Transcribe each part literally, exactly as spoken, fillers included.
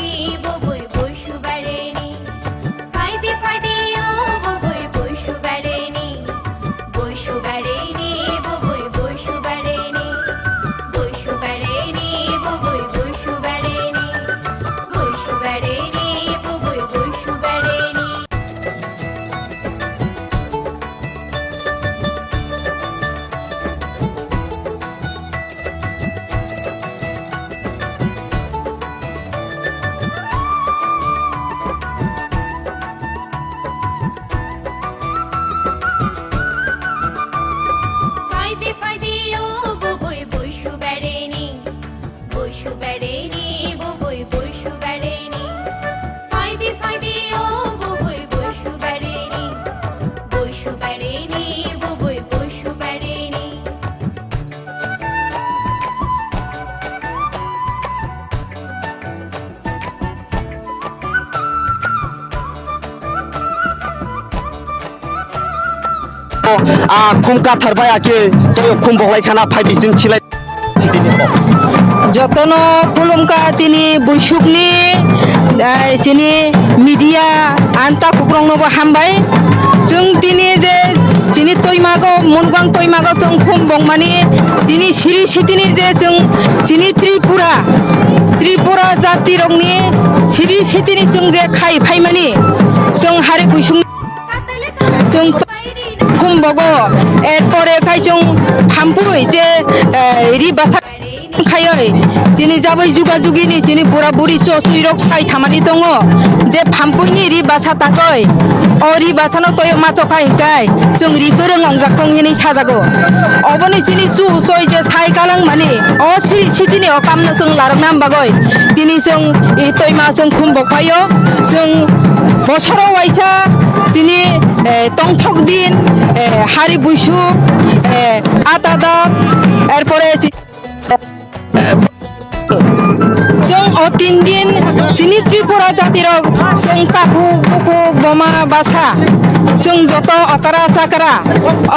Bubui busu bareni. Faidi faidi o bubui busu bareni. Busu bareni, bubui busu bareni. Busu bareni, bubui busu bareni. Busu bareni, bubui busu bareni. Faidi faidi o bubui busu bareni. Busu bareni, bubui busu bareni. Faidi faidi o bubui busu bareni. Busu bareni, bubui busu bareni. A khum kathar bai akhe toyo khum boklai khana phaidi chwng chilai. Jotono khulumkha tini buisukni, eh, chini media anta kukrokno bo hambai. Chwng tini je chini toimago, Munugang toimago chwng khum bongmani, chini siri sitini je chwng chini Tripura, Tripura jatirokni siri sitini chwng je khai phaimani, chwng hari buisukni chwng khum bogo, erpore khai chwng phampui je, eh, ri basa khaioi, chini jaboi juga jugini chini bura buri cho chuirok sai thamani tongo, je phampuini ri basa tagoi, o ri basano toyo macho khai hinkai chwng ri kwrwng ongjak tong hinwi sajago. Oboni chini chu choi je sai kalang mani, o siri sitini o kamno chwng larok nam bagoi, tini chwng i toima chwng khum bokphaio, chwng bosoro waisa chini, eh, tongthok din, eh, hari buisuk, eh, ata dok, erpore chi-, chwng o tin din chini Tripura jatirok chwng takhuk bukhuk boma basa chwng joto okra chakra,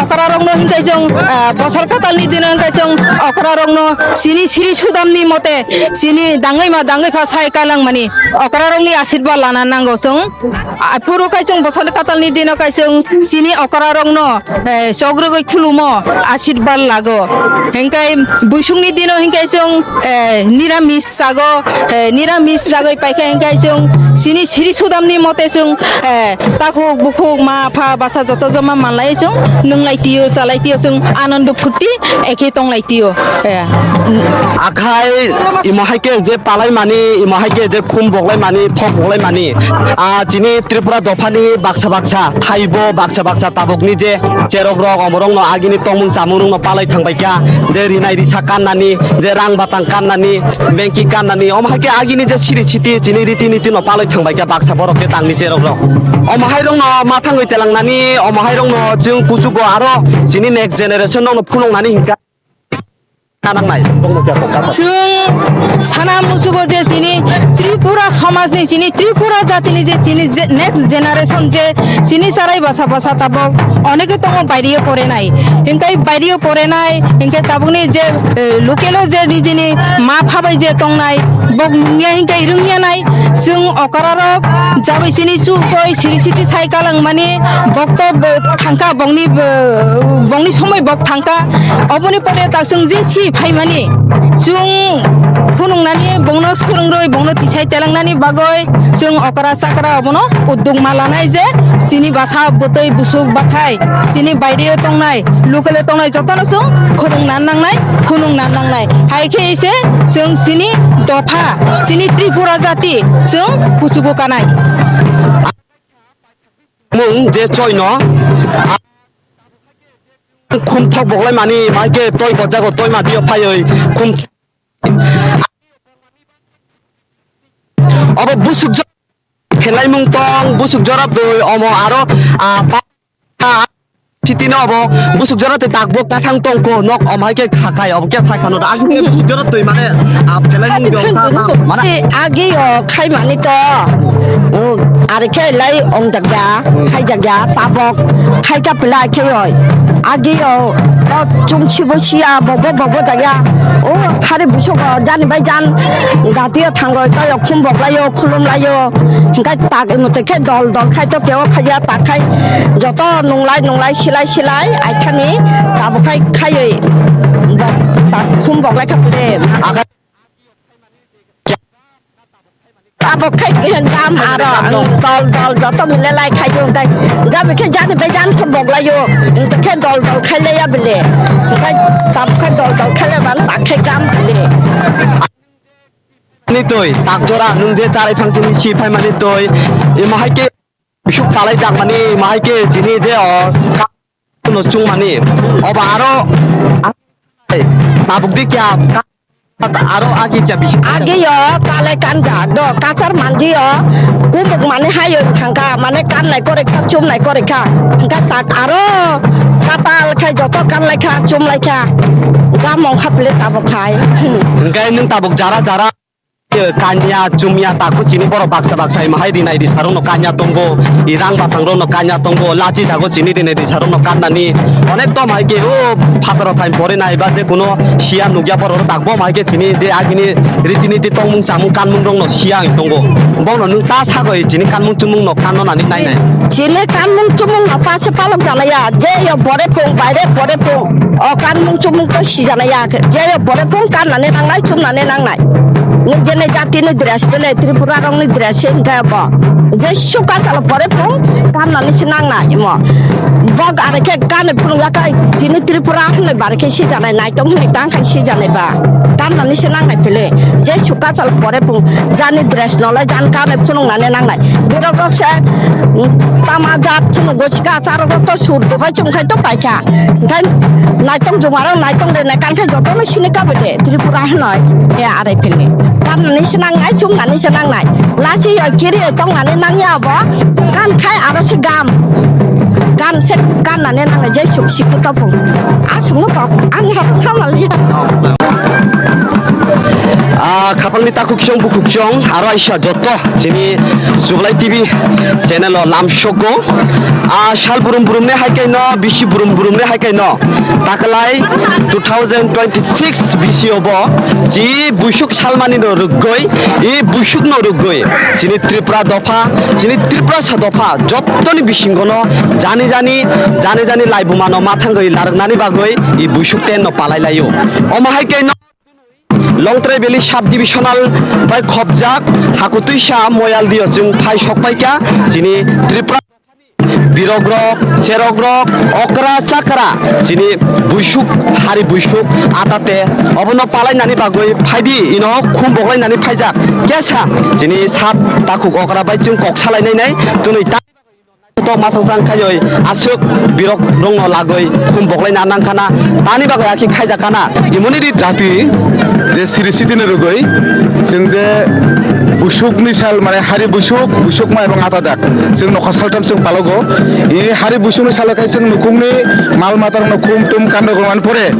okra rokno hinkai chwng, ah, bosor katalni dino hinkai chwng okra rokno chini siri sudamni mote chini dangwi ma dangwi pha sai kalang mani okra rokni asirba lana nango chwng. Aphuru kaisung bosor katalni dino kaisung chini okra rokno, eh, chogrogwi khulumo asirbar lago. Hinkai buisukni dino hinkai chwng, eh, niramis chago, eh, niramis chagwi paikha hinkai chwng chini siri sudamni mote chwng, eh, takhuk bukhuk ma pha basa joto joma manlai chwng nwnglai tio chalai tio chwng anondo phurti ekhe tonglai tio. Eh, Akhai imo hai khe je palai mani, imo hai khe je khum boklai mani, thok boklai mani. Ah, chini Tripura dophani baksa baksa, thaibo baksa baksa tabukni je cherok rok, omorok no agini tongmung chamung rok no palai thangbai kha, je rinai risa kannani, je rang batang kannani, bengki kannani, omo hai khe agini je siri siti chini riti niti no palai thangbai kha baksa borok khe tangni cherok rok. Omo hai rok no ma thangwi telangnani, omo hai rok no chwng kuchugo aro chini next generation rok no phunuknani hinkha. Nangnai, bongno kya kok kasa. Chwng sana musugo je chini Tripura somajni, chini Tripura jatini je chini je next generation je chini charai basa basa tabok oneke tongo bairio porenai. Hinkai bairio porenai, hinkai tabukni je, eh, localo je nijini ma phabai je tongnai, bok nungya hinkai rungya nai. Chwng okrarok jabai chini chu soi siri siti sai kalang mani bok to bo thangka bongni bo-, bongni somoi bok thangka. Oboni pore tak chwng je si phaimani chwng phunuknani bongno swrwngrwi bongno tisai telangnani bagwi chwng okra chakra obono udduk ma lanai je chini basa bwtwi busuk bathai chini baireo tongnai localo tongnai jotono chwng khulungna nangnai phunukna nangnai hai khe se chwng chini dopha chini Tripura jati chwng kuchugo kanai. Mung je choino khum thok boklai mani, mai khe toi bojago, toi ma dio phaioi khum. Obo busuk jora phelai mung tong, busuk jora doi omo aro, ah, pa-, ah, sitino obo busuk jora te takbo kathang tong ko nok omo hai khe khakai obo khe sai khano da. Ang khe busuk jora twi mane, ah, phelai mung dong ta, ta, mane. Agi o khai mani to. O, are khe lai ong jak ya, khai jak ya, tabok khai ka pela khe oi. Agi o O chumsibo siya, bokbo bokbo jaya. O hari busugo jani bai jan gatio thango, toyo khum boklaio, khulumlaio. Hinkhe tak imotoi khe dol dol khai to keo khaiya, tak khai joto nunglai nunglai silai silai aithani tabuk khai khaioi bok tak khum boklai kha pore. Abo khai dam aro dol dol joto mile lai khaio, hwnkhe jabi khe jani bai jan se boklaio, hwnkhe dol dol khailaiya bile, hwnkhe tab khai dol dol khailaiban tak khai gam bile. Ni twi tak jora nwng je charai phang chini si phaimani twi, imo hai khe bisuk palai jakmani, imo hai khe chini je o ka-, no chungmani, obo aro tabuk di kya ka-, aro agi kya bisi. Agi yo kalai kanjak do, kachar manji yo, kubuk mani hayo thangka, mane kannai kore kha, chumnai kore kha, hingka tak aro kapal khai joto kanlai kha, chumlai kha, gamong kha pile tabuk khai. Hingkai nwng tabuk jara jara kanya chumya taku chini borok baksa baksa imo hai rinai ri sarokno kanya tongo, i rang bathang rokno kanya tongo, lachi jago chini rinai ri sarokno kannani onek tom hai khe o phataro thai pore nai ba je kuno siya nukya borok tak bom hai khe chini je agini riti niti tongmung chamung kanmung rokno siya ang tongo. Bono nwng ta sagoi chini kanmung chumung no kanno nani nai nai. Chini kanmung chumung no pase palok janaya, je yo bore pung, baire bore pung, o kanmung chumung to sijanaya, je yo bore pung kannani nangnai, chumnani nangnai. Nijeni jatini dress bele Tripura rokni dress se hinkhe bo. Je suka chalo pore pung kannani se nangnai imo. Bok are khe kani phunukya khe chini Tripura hinwi bare khe sijanai, naitong hinwi tang khai sijanai ba. Kannani se nangnai phile. Je suka chalo pore pung jani dress nolai jan kani phunuknani nangnai. Borok rok se, mm, tama jat phunugo sika charok rok to sur dubai chum khai to paikha. Hinkhe naitong jumaro naitong rene kan khe jotono sini kabe de Tripura hinoi he arai philni. Kannani se nangnai, chumnani se nangnai. Lachi yo kiri yo tongnani nangya bo. Kan khai aro se gam. Kan se kannani nangnai je suk siku topung. Asungno tok ang ha samaliya. Ah, khapangni takhuk chong bukhuk chong aro aisa joto chini Jubilai T V channel o lamsogo. Ah, sal burum burum ne hai kaino, bisi burum burum ne hai kaino. Takalai two thousand twenty-six bisi obo, ji buisuk salmani no rwgoi, i buisuk no rwgoi. Chini Tripura dopha, chini Tripura sa dopha, jottoni bisingono jani jani, jani jani laibuma no mathangoi larwknani bagoi i buisuk ten no palai laio. Omo hai kaino Longtrai Valley Sub Divisional bai khopjak Hakutwisa Moyaldio chwng phai sokpaikha chini Tripura birok rok, cherok rok, okra chakra chini buisuk, hari buisuk atate obono palainani bagwi phaidi ino khum boklainani phaijak kesa chini sat takhuk okra bai chwng kok salainai nai twnwi ta. Tok masang sang khaioi aswk birok rokno lagoi khum boklai na nang khana, tani bagwi akhi khaijak khana. Imoni di jati je siri sitini rwgoi chwng je busuk ni sal mane hari busuk, busuk ma ebong ata dak chwng nokha saltham chwng palogo. I hari busuk ni salo khai chwng nukhung ni mal mata rokno khum tum kan rok mani pore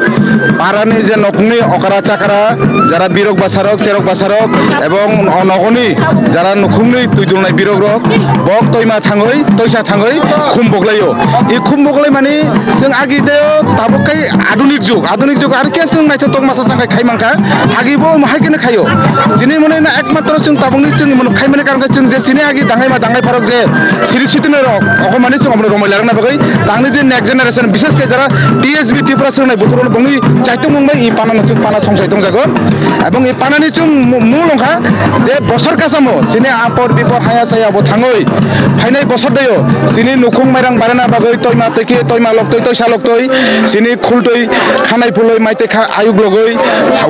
para ni je nok ni okra chakra jara birok basa rok, cherok basa rok ebong o nogo ni jara nukhung ni twi dulnai birok rok bok toima thangoi, toisa thangoi khum boklaio. I khum boklai mani chwng agi de tabuk kai adunik jug, adunik jug ar khe chwng naithotok masa chang khai khai mankha. Agi bo hai khe khaio. Chini mone na ekmatro chwng tabuk ni chwng mone khai mani karon khe chwng je chini agi dangai ma dangai pharok je siri sitini rok ogo mani chwng omo romoi larang na bagwi tangni je next generation bishes khe jara T S B Tripura swngnai buthurok bongni chaitung mungbai i pana no chwng pana chongsai tongjago. Ebong i panani chwng mu-, mul wngkha je bosor kasamo chini apor bipor haya saya bo thangwi phainai bosor dayo chini nukhung mairang barana bagwi toima twi khe toima loktwi toisa loktwi chini khultwi khanai phulwi mai twi kha ayuk logwi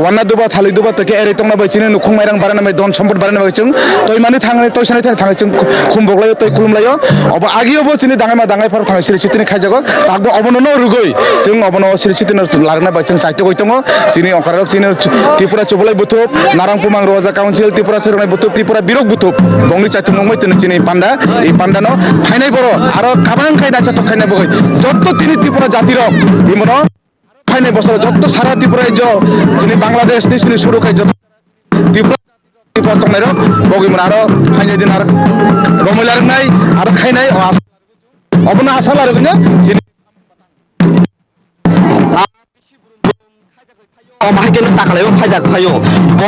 wanna duba thali duba twi khe erwi tongna bai chini nukhung mairang barana bai don sompot barana bai chwng toimani thangwi toisani thani thangwi chwng khum boklaio twi khulumlaio. Obo agio bo chini dangaima dangai pharo thangwi siri sitini khaijago. Takbo obono no rwgwi chwng obono siri sitini larwkna bai chwng chaitogwi tongo. Chini ongkararok chini Tripura Chubalai Buthub, Narang Pumang Roja Council, Tripura Sirnai Buthub, Tripura Birok Buthub, bongni chaitung nungmai tini chini panda, i panda no phainai boro aro kabang khai naithotok khaina bagwi jotto tini Tripura jati rok imono phainai bosoro jotto sara Tripura jo chini Bangladesh ni chini suru khai jotto Tripura, Tripura tongnai rok bogwi mona aro phainai din aro romoi larwknai aro khainai o as-, obono asa larwgwino chini Omo hai khe no takalaio khaijak phaio. Bo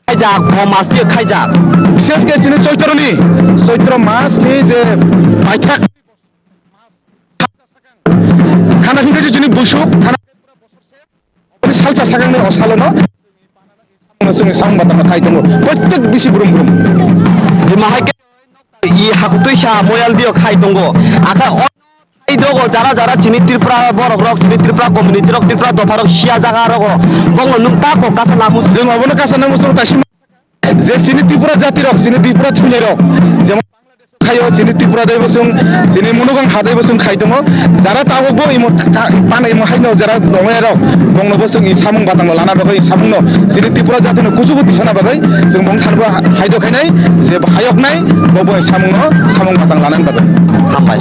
khaijak, bo mas ni khaijak. Bishes khe chini Choitroni, Choitro mas ni je paithak khana phikhe chini busuk khana salsa sakang ni o salono chwngni samung batang khai tongo. Prottek bisi brum brum. Imo hai khe i hakutwi sa moyal dio khai tongo. Akha o hai dogo jara jara chini Tripura borok rok, chini Tripura community rok, Tripura dopha rok sia jaga rogo bongno nung ta kok kasa lamu. Chwng obono kasa namu chwng taisi je chini Tripura jati rok, chini Tripura chunai rok, jemon khayo chini Tripura dai bosong, chini Munugang hadai bosong khai tongo. Jara tabok bo imo ka-, pana imo haino jara dongya rok, bongno bosong i samung batang lana bagwi samungno chini Tripura jatino kuchugo tisana bagwi chwng bong thanbo haido khainai je hayoknai bo bo samungno samung batang lana bagwi. Hambai.